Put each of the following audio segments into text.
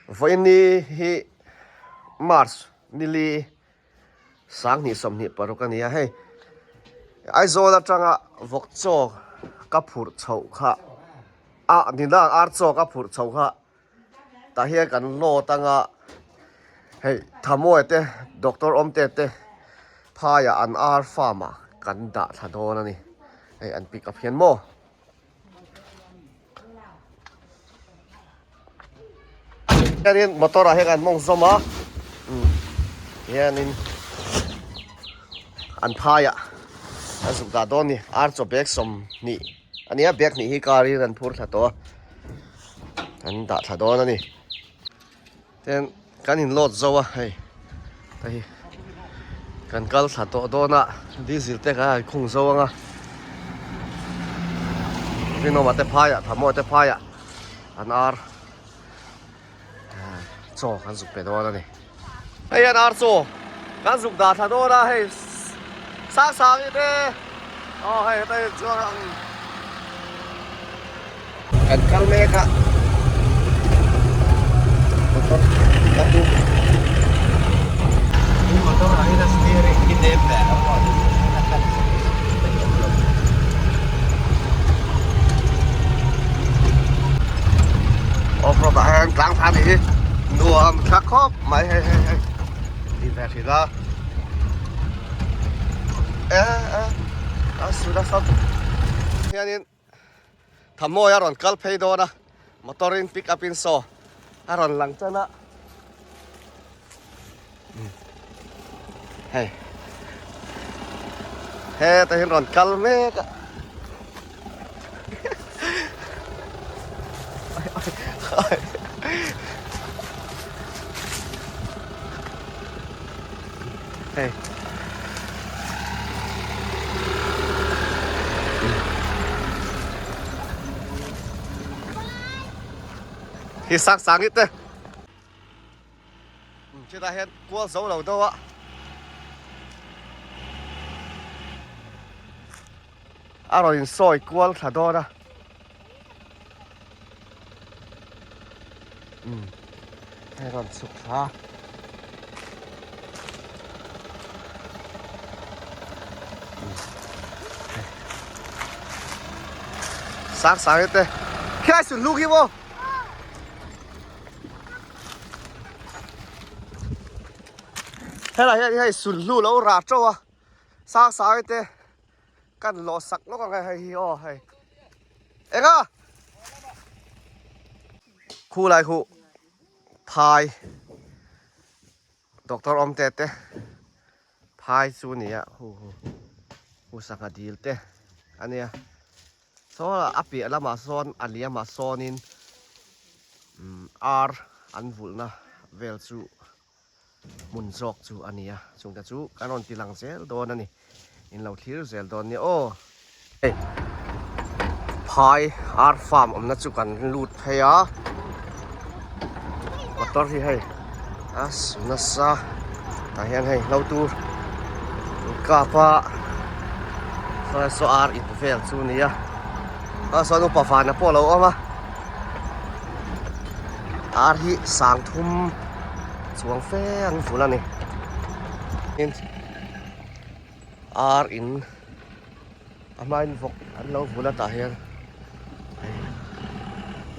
Vawiini hi March nili 20 26 a ni a hei Aizawl atanga vawk chaw ka phurh chhoh kha a nina ar chaw ka phurh chhoh kha tah hian kan load anga hei Thamuai te Doctor Awmte te phaiah an ar farm ah kan dah thla dawn a ni hei an pick up hian maw. Hianin motor ah hian an mawng zawm a hianin an phai ah an zuk dah dawn a ni ar chaw bag 20 a nia bag hnih hi car in an phur thla tawh a an dah thla dawn a ni. Tin kan in load zo a hei hei kan kal thla tawh dawn a diesel te kan han khung zo ang a rinawma te phaiah thamawh te phaiah an ar chaw kan zuk pe dawn a ni hei an ar chaw kan zuk dah thla dawn a hei sang sang i te aw hei heta hi chuan ang Kan kal mek a motor ka tum motor ah hian a steering hi nem leh lo a Off road ah hian tlang thla nih hi nuam tha khawp mai hei hei hei ti ve thin a e e a sut a sawt hianin Thammawi a rawn kal phei dawn a, motor in pick up in saw a rawn lang tan a. Hei. Hetah hian rawn kal mek a. Hei. Hi sang sang ít te. Chutah hian kual zo lo deuh a. A rawn insawi kual thla dawn a. Hei rawn chhuk thla. Sang sang te. Khi ai sun lu khi maw? Helai hian hei sunhlu lo rah teuh a. Sang sang te. Kan lawh sak lawk ang e hei hi aw hei enga khu lai khu phai doctor awm te te phai chu nia hu hu hu sangha dil te ania saw a piah lamah sawn a liamah sawnin ar an vulhna vel chu. hmun zawk chu a ni a, chungte chu kan rawn ti lang zel dawn a ni, in lo thlir zel dawn nia aw. Hei phai ar farm awmna chu kan lut phei a, motor hi hei a su nasa tah hian hei hlo tur kap a saw saw ar in vel chu a ni a, a sawn upa vana pawh a lo awm a. Ar hi 30 chuang fe an vul a ni tin ar in a hmain vawk an lo vul a tah hian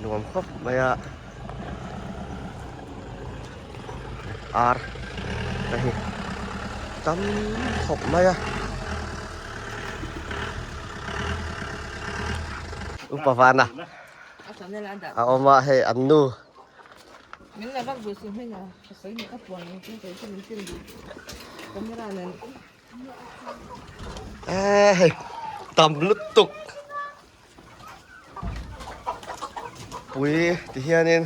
nuam khawp mai a ar te hi tam khawp mai a upa vana. A awm a hei an nu. E hei tam lutuk pui ti hianin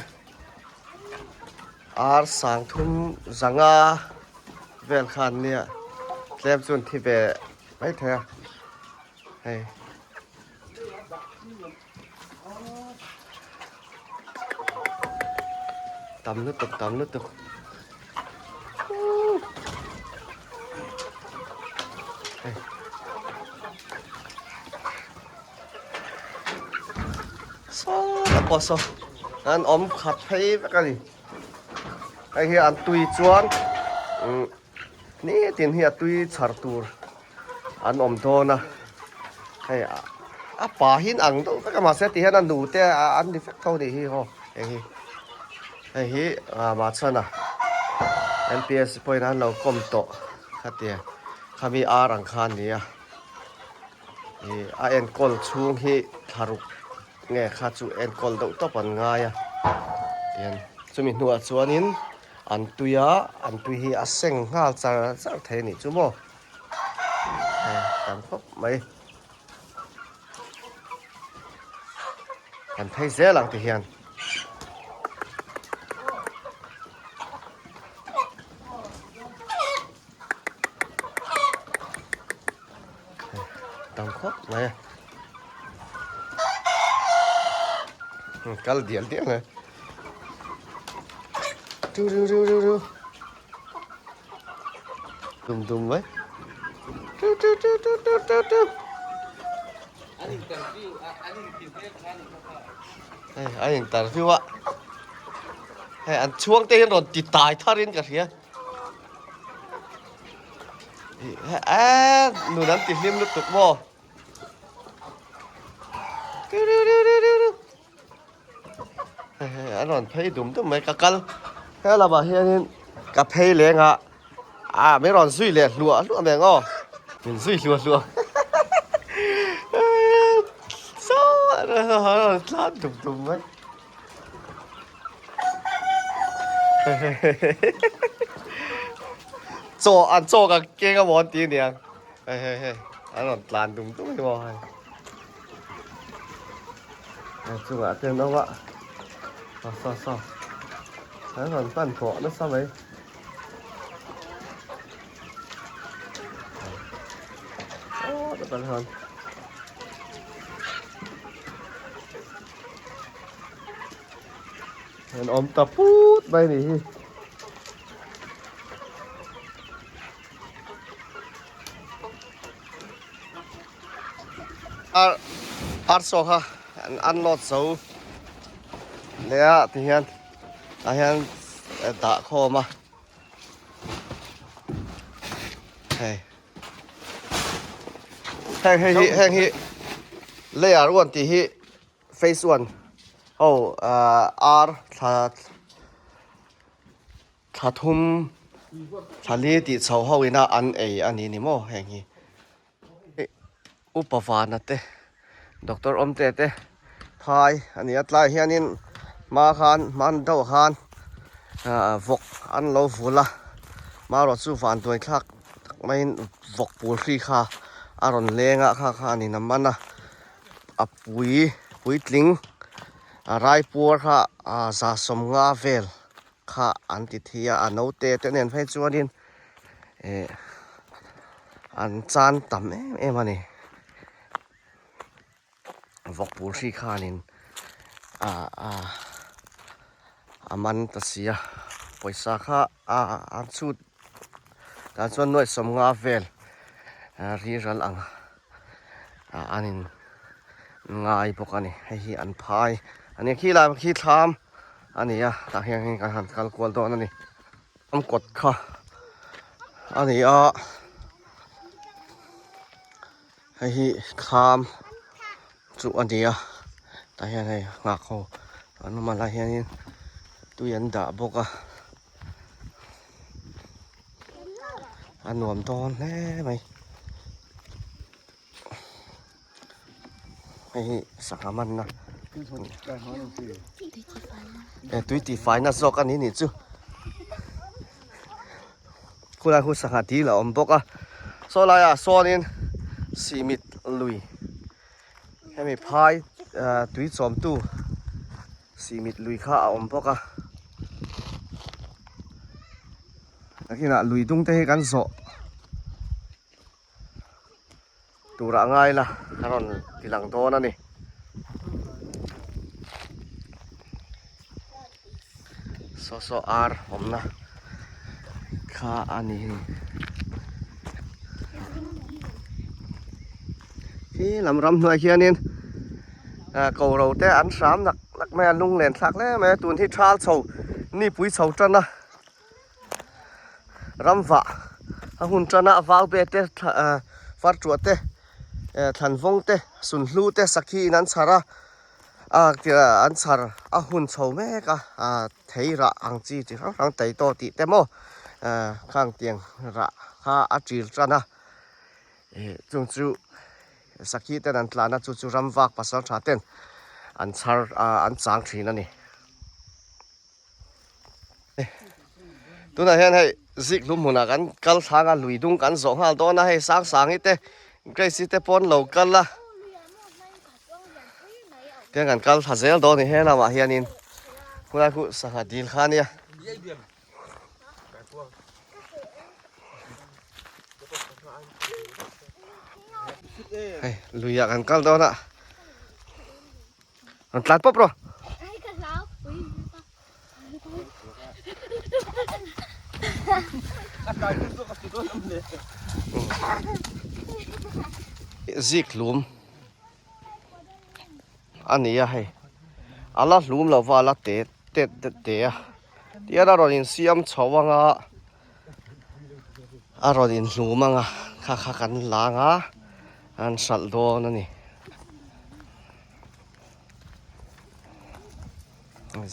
ar 30 zanga vel khan nia tlem chuan thi ve maithei a hei. Tam lutuk tam lutuk Saw ta pawh saw an awm khat phei vek a ni. Hei hi an tui chuan umm nitin hi a tui chhar tur an awm dawn a, hei a pa hi an ang deuh vek a mahse ti hian a nu te an ni vek tho nih hi haw hei hi hei hi Machhana N P S pawhin an lo kawm tawh khatia khami ar ang kha a ni a ih a enkawl chhung hi thlaruk nge kha chu enkawl deuh tawp an ngai a tihian chumi hnuah chuanin an tui a an tui hi a seng nghal char char thei a nih chu maw hei tam khawp mai kan phei zel ang ti hian. Tam khawp mai a kal dial dial mai tu tu tu tu tu dum dum mai tu tu tu tu tu tu tu hei a interview a hei an chhuang te hian rawn ti tai thar in ka hria. Nun an ti hlim lutuk maw an rawn phei dum dum mai ka kal he lamah hianin ka phei leng a ah min rawn zui leh hluah hluah mai ang aw min zui hluah hluah saw a rawn tlan dum dum mai. Chaw an chaw ka keng a maw an ti aniang hei hei hei an rawn tlan dum dum hi maw hei hei chungah te an awm a saw saw saw an rawn hman tawh nasa mai aw tak hian. An awm ta put mai ni hi. Ar ar saw kha an unload zo leh a ti hian tah hian dah khawm a hei. Heng hei hi heng hi layer one tih hi phase one ho ar thla thla thum thla li tih chho ho ina an ei a ni ni maw heng hi upa vana te doctor awmte te phai a ni a tlaiah hianin hma khan hman deuh khan ah vawk an lo vul a marawh chu vanduai thlak tak maiin vawk pul hri kha a rawn leng a kha kha a ni na man a a pui puitling a raipuar kha ah za sawmnga vel kha an ti thei a a naute te nen phei chuanin eh an chan tam em em a ni. Vawk pul hri khanin ah ah a man ta si a pawisa kha ah an chhut tah chuan nuaih sawmnga vel ri ral ang ah an in ngai bawk a ni hei hi an phai a ni khi lai khi thlam a ni a tah hian hei kan han kal kual dawn a ni an kawt kha a ni a. Hei hi thlam chu a ni a tah hian hei nghak ho an awm a lai hianin tui an dah bawk a a nuam dawn hle mai hei hi sangha manna tui tihfaina zawk a ni nih chu. Khulai khu sangha dil a awm bawk a saw laiah sawnin cement lui hemi phai ah tui chawmtu cement lui kha a awm bawk a nakinah lui dung te hi kan zawh turah ngai la a rawn ti lang dawn a ni. Saw saw ar awmna kha a ni hei. Khi lam ram hnuai khianin ah ko ro te an hram nak nak mai a lunglen thlak hle mai a tun hi thal chho nipui chho tan a. Ramvah a hun tan a vau be te far tuah te thlan vawng te sunhlu te sakhi in an chhar a an chhar a hun chho mek a thei rah ang chi chi hrang hrang tai tawh tih te maw khang tiang rah kha a ṭil tan a chung chu sakhi ten an tlan a chu chu ramvak pasal tha ten an chhar an chang thin a ni. Tunah hian hei zik hlum hmunah kan kal thlang a lui dung kan zawh nghal dawn a hei sang sangi te Grace-i te pawn lo kal a tiang kan kal thla zel dawn a ni he lamah hianin khulai khu sangha dil kha a nia. Hei luiah kan kal dawn a. An tlan pawp rawh. Zik hlum a ni a hei a la hlum lo va a la te tet te a tihian a rawn insiam chho ang a a rawn inhlum ang a kha kha kan lang a an hralh dawn a ni.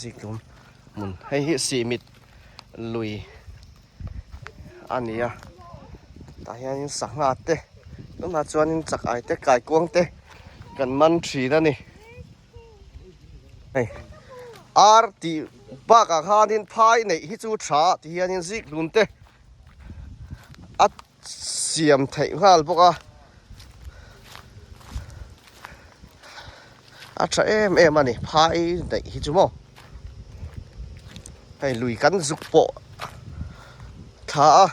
Ziktlum hmun hei hi sihmit lui a ni a tah hianin sangha te tunah chuanin chak ai te kaikuang te kan man thin a ni hei ar tih bakah khanin phai neih hi chu tha ti hianin zikhlum te a siam theih nghal bawk a a tha em em a ni phai daih hi chu maw hei lui kan zuk pawh thla a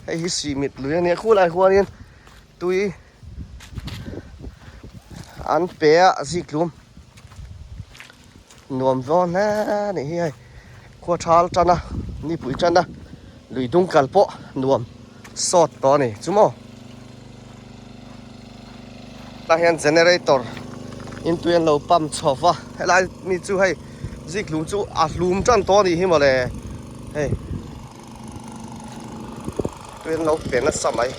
hei hi cement lui a nia khulai huanin tui an pe a ziktlum nuam dawn hle a nih hi hei khua thal tan a nipui tan a lui dung kal pawh nuam sawt tawh a ni chu maw tah hian generator in tui an lo pump chho va helai mi chu hei zikhlum chu a hlum tan tawh a nih hi mawle hei tui an lo pe nasa mai.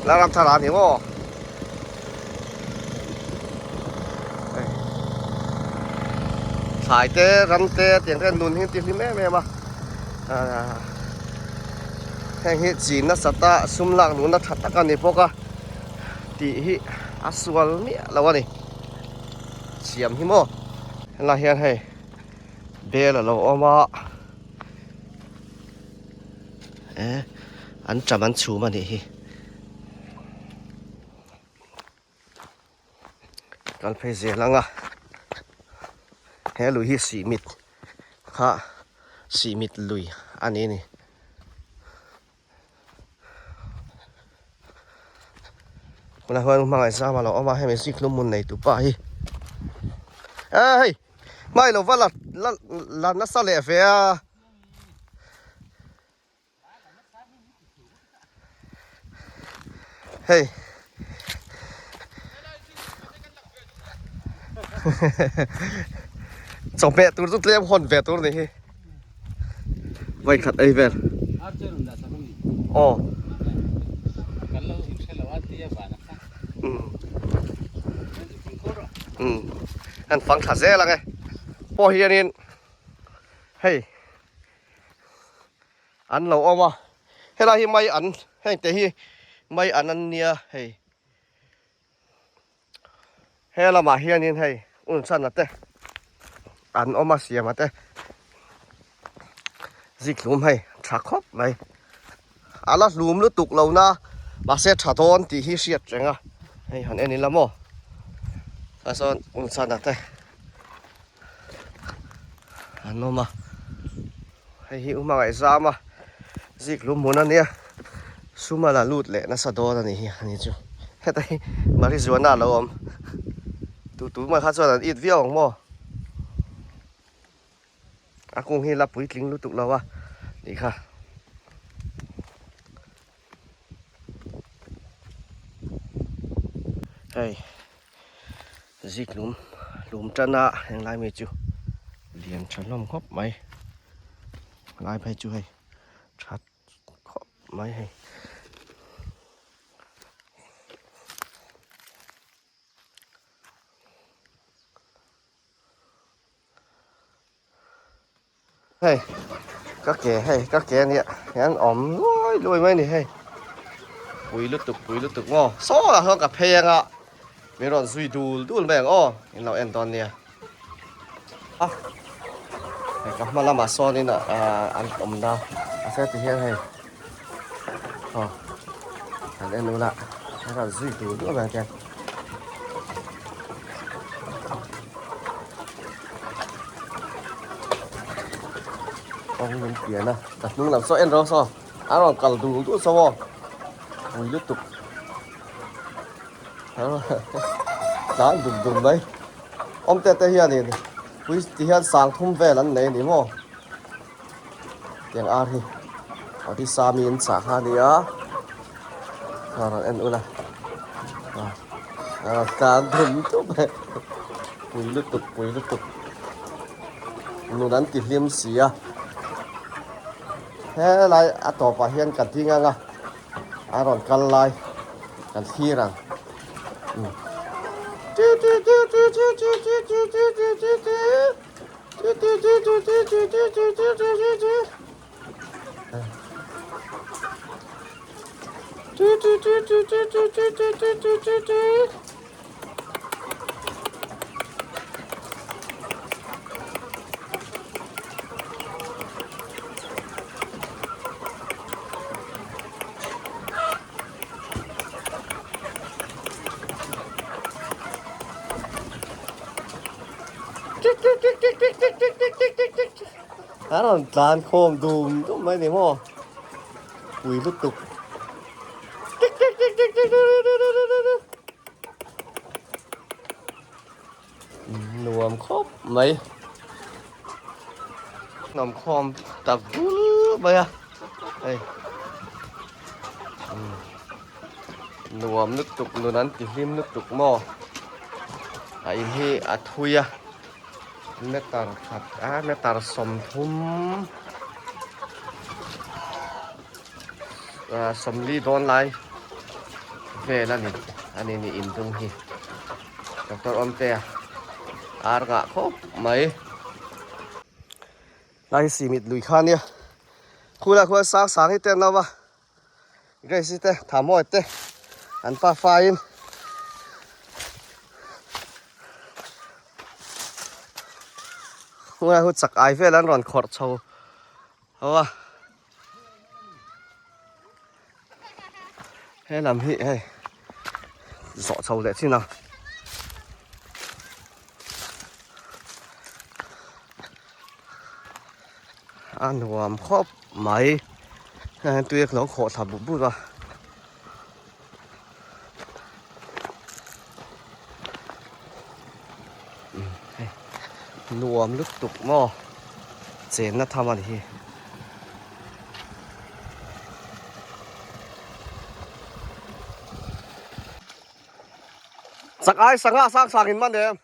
La ram thar a ni maw thlai te ram te tiang te nun hi an ti hlim em em a heng hi chin nasat a sum lak luhna tha tak a ni bawk a tih hi a sual miah lo a ni siam hi maw helai hian hei bel a lo awm a eh an ṭam an chhum a nih hi kal phei zel ang a he lui hi sihmit kha sihmit lui a ni a ni. Tunah hian hmangaih zam a lo awm a hemi zikhlum hmun nei tu pa hi eh hei hmai lo va la la la nasa leh ve a hei chawhmeh tur chu tlem hawn ve tur a ni hi. Vaikhat ei vel. Aw. An fang thla zel ang e. Pawh hianin hei an lo awm a. Helai hi mai an heng te hi mai an an nia hei. He lamah hianin hei unchana te an awm a siama te zikhlum hei tha khawp mai a la hlum lutuk lo na mahse tha dawn tih hi hriat reng a hei han en ila maw tah sawn unchana te an awm a hei hi u hmangaih zam a zikhlum hmun a nia sum a la lut leh nasa dawn a nih hi ani chu heta hi marijuana a lo awm tu tu mai kha chuan an it viau ang maw a kung hi la puitling lutuk lo a nih kha. Hei zikhlum. hlum tan a henglai mi chu lian tha hlawm khawp mai lai phei chu hei tha khawp mai hei. Hei ka ke hei ka ke ania hian awm luai luai mai a ni hei pui lutuk pui lutuk maw saw lah sawn ka phei anga min rawn zui dul dul mai ang aw in lo en dawn nia a hei ka hma lamah sawnin ah an awmna a hre ti hian hei aw an en ula an rawn zui dul dul mai ang tiang. Kawng min pian a ka hnung lam saw en rawh saw a rawn kal dul dul saw aw pui lutuk tlan dum dum mai awm te te hianin pui ti hian sang thum vel an nei a ni maw tiang ar hi Odisha mi an chah kha a ni a a rawn en ula a rawn tlan dum dum e pui lutuk pui lutuk nun an ti hlim si a helai a tawpah hian ka ding ang a a rawn kal lai kan thlir ang. A rawn tlan khawm dum dum mai ni maw pui lutuk nuam khawp mai nuam khawm ta bul mai a hei nuam lutuk nun an ti hlim lutuk maw a in hi a thui a meter khat a meter 30 40 dawn lai vel a ni a ni ni in dung hi doctor Awmtea ar ngah khawp mai lai cement lui kha nia khulai khuan sang sang hi te an lo va. Grace te Thamuai te an pa faiin hmunah hu chak ai vel an rawn khawrh chho ho a he lam hi hei zawh chho leh chin a. A nuam khawp mai heng hian tui a lo khawh thla but but a. Nuam lutuk maw chenna tham a ni hi. Chak ai sangha sang sang in man em?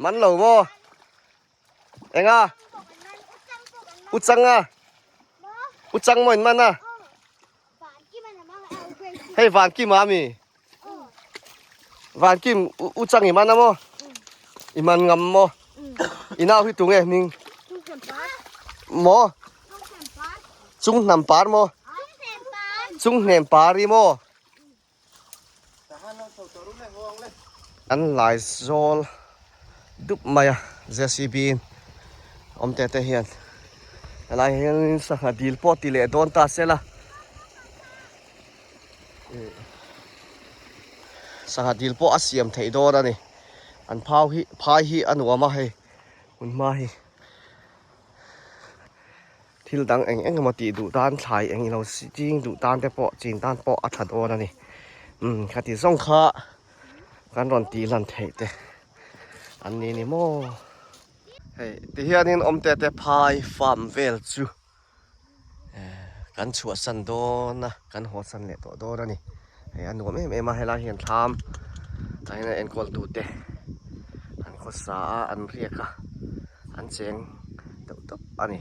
Man lo maw? Enga? U chang a? U chang maw in man a? Hei van kim a mi? Van kim u chang i man a maw? I man ngam maw? I nau hi tu nge hming? Maw? Chung hnam par maw? Chung hnem par i maw? An lai zawl dup mai a JCB in awm te te hian helai hian sangha dil pawh ti leh dawn ta se la sangha dil pawh a siam theih dawn a ni an phau hi phai hi a nuam a hei hun hma hi. Thil dang eng eng emaw tih duh tan thlai eng ilo ching duh tan te pawh chin tan pawh a tha dawn a ni. Umm khati zawng kha kan rawn tih lan theih te an ni ni maw. Hei ti hianin awmte te phai farm vel chu kan chhuahsan dawn a kan hawsan leh tawh dawn a ni. Hei a nuam em em a helai hian thlam tah hian a enkawl tute. khawsa a, an riak a, an cheng deuh tawp a ni.